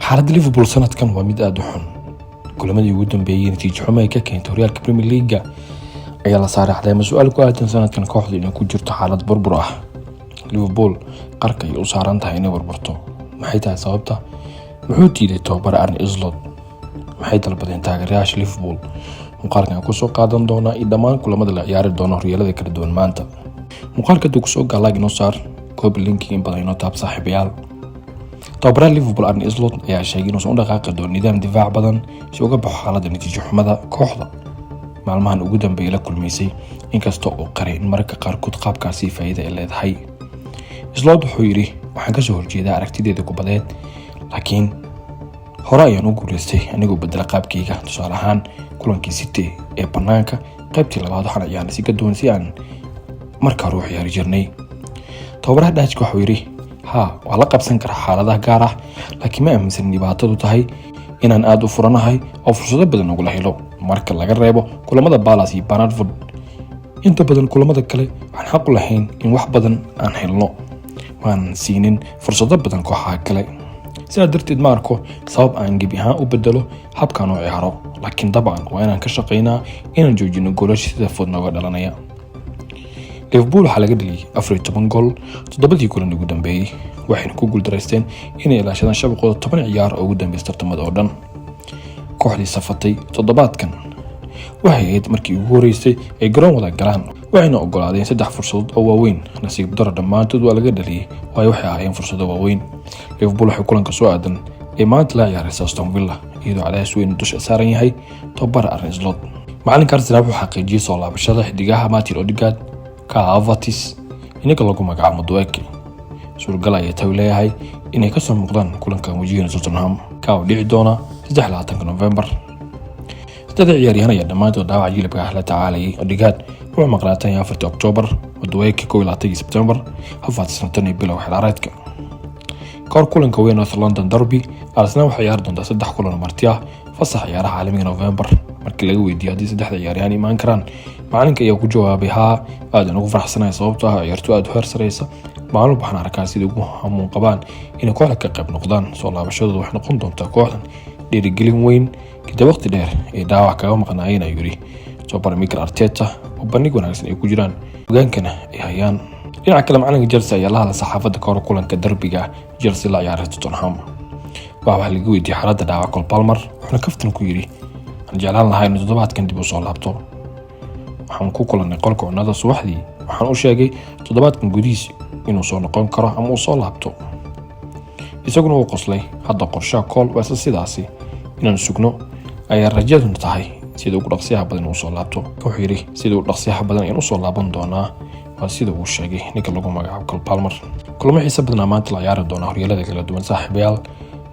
Xaaladda Liverpool sanadkan waa mid aada u xun. Kulamadii ugu dambeeyey natiijo xumo ay ka keentay horyaalka Premier League-ga ayaa la saaray caleemo su-aal ku aadan sanadkan kooxdu inay ku jirto xaalad burbur ah. Liverpool qarka ay u saaran tahay inay burburto. Maxay tahay sababta? Muxuu diiday tababare Arne Slot? Maxay dalbadeen taageerayaasha Liverpool? Muuqaalkan kusoo qaadan doonaa iyo dhammaan kulamada la ciyaari doono horyaalada kala duwan maanta. Muuqaalka hadduu kusoo gaa, like inoo saar, copy link-i in badan inoo taab, saaxiibayaal. Tababaraha Liverpool Arne Slot ayaa sheegay inuusan u dhaqaaqi doonin nidaam difaac badan si uga baxo xaaladda natiijo xumada kooxda maalmahan ugu dambeeyay la kulmaysay, inkastoo uu qaray in mararka qaarkood qaabkaasi faa'iida ay leedahay. Slot wuxuu yidhi: "Waxaan kasoo horjeedaa aragtideeda kubadeed, laakiin hore ayaan u guuleystay anigoo bedela qaabkayga. Tusaale ahaan, kulankii City ee banaanka, qaybtii labaad waxaan ciyaarnay si ka duwan si aan marka hore u ciyaari jirnay." Tababaraha Dutch-ka wuxuu yidhi: "Haa, waa la qabsan karaa xaaladaha gaar ah, laakiin ma aaminsan dhibaatadu tahay inaan aada u furanahay oo fursado badan ugula helo. Marka laga reebo kulamada Palace iyo Brentford, inta badan kulamada kale waxaan xaq u lahayn in wax badan aan helno. Maanan siinin fursado badan kooxaha kale. Sidaa darteed ma arko sabab aan gebi ahaan u bedelo habkaan oo ciyaaro, laakiin dabcan waa inaan ka shaqaynaa inaan joojino goolasha sida fudud nooga dhalanaya." Liverpool waxaa laga dhaliyay 14 gool toddobadii kulan ugu dambeeyey, waxayna ku guuldaraysteen inay ilaashadaan shabaqooda 10 ciyaar oo ugu dambeysay tartamada oo dhan. Kooxdii safatay toddobaadkan waxay ahayd markii ugu horeysay ay garoon wada galaan, waxayna ogolaadeen saddex fursadood oo waaweyn. Nasiib daro, dhammaantood waa laga dhaliyay, waayo waxay ahaayeen fursado waaweyn. Liverpool waxay kulanka soo aadan ee maanta la ciyaaraysa Aston Villa, iyadoo cadaadis weyn dusha saaran yahay tababara Arne Slot. Macalinka Arsenal wuxuu xaqiijiyey soo laabashada xidigaha Martin Odegaard, Kai Havertz, inaga lagu magacaabo Madueke. Suuragal ayay tawi leeyahay inay kasoo muuqdaan kulankan wajihina Tottenham, ka oo dhici doona 23-ka November. Saddexda ciyaaryahan ayaa dhammaantood dhaawac jilibka ah la tacaalayay. Odegaard wuxuu maqnaa tan iyo 4-tii Oktoobar, Madueke 21-kii Sebtembar, Havertzna tan iyo bilow xilciyaareedka. Kahor kulanka weyn North London Derby, Arsenal waxay ciyaari doontaa saddex kulan oo marti ah fasax ciyaaraha caalamiga November. Markii laga weydiiyey haddii saddexda ciyaaryahan imaan karaan, macalinka ayaa ku jawaabay: "Haa, aad ugu faraxsanahay, sababtoo ah ciyaartoy aad u heer sareysa. Maalin waxaan arkaa sida ugu hamuun qabaan inay kooxda ka qayb noqdaan. Soo laabashadooda waxay noqon doontaa kooxdan dhiirigelin weyn kadib waqti dheer ee dhaawac kaga maqnaayeen," ayuu yidhi tababare Mikel Arteta, oo bandhig wanaagsan ay ku jiraan, hogaankana ay hayaan. Dhinaca kale, macalinka Chelsea ayaa la hadlay saxaafadda kahor kulanka derbiga Chelsea la ciyaaray Tottenham. Waxaa laga weydiiyey xaaladda dhaawac Cole Palmer, wuxuuna kaftan ku yidhi: "Waxaan jeclaan lahaa inuu toddobaadkan dib u soo laabto. Waxaan ku kulannay qolka cunnada subaxdii. Waxaan u sheegay toddobaadkan gudihiis inuu soo noqon karo ama uu soo laabto, isaguna wuu qoslay. Hadda qorshaha Cole waa isla sidaasi, inaan sugno ayaa rajaduna tahay sida ugu dhaqsiyaha badan uu soo laabto." Wuxuu yidhi: "Sida ugu dhaqsiyaha badan ayaan usoo laaban doonaa." Waa sida uu sheegay ninka lagu magacaabo Cole Palmer. Kulamo xiise badanaa maanta la ciyaari doonaa horyaalada kala duwan, saaxiibayaal.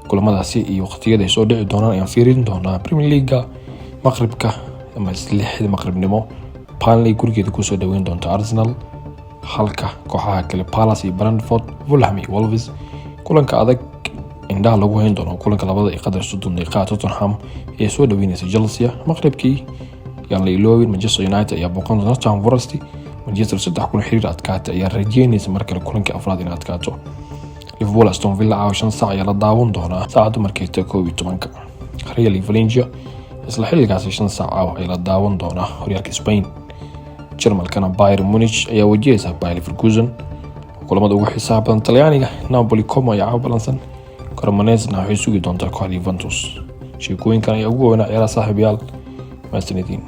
Kulamadaasi iyo waqtiyada ay soo dhici doonaan ayaan fiirin doonaa. Premier League-ga, maqribka ama 6-da maqribnimo, Burnley gurigeeda kusoo dhaweyn doonta Arsenal, halka kooxaha kale Palace iyo Brentford, Fulham iyo Wolves. Kulanka adag indhaha lagu hayn doono, kulanka 2:30 Tottenham ayaa soo dhaweyneysa Chelsea maqribkii. Yaan la iloobin, Manchester United ayaa booqan doona Nottingham Forest. Manchester saddex kun xiriir adkaatay ayaa rajeynaysa mar kale kulankii afraad inay adkaato. Liverpool Aston Villa caawa 5 saac ayaa la daawan doonaa, saacaddu markay tahay 11-ka. Real iyo Valencia isla xilligaasi 5 saac caawa ayaa la daawan doonaa horyaalka Spain. Jarmalkana Bayern Munich ayaa wajahaysa Bayer Leverkusen. Kulamada ugu xiisaha badan, Talyaaniga, Napoli Como ayaa caawa balansan, Cremonesena waxay sugi doontaa kooxda Juventus. Sheekooyinkan ayaa ugu weynaa ciyaaraha, saaxiibayaal. Mahadsanediin.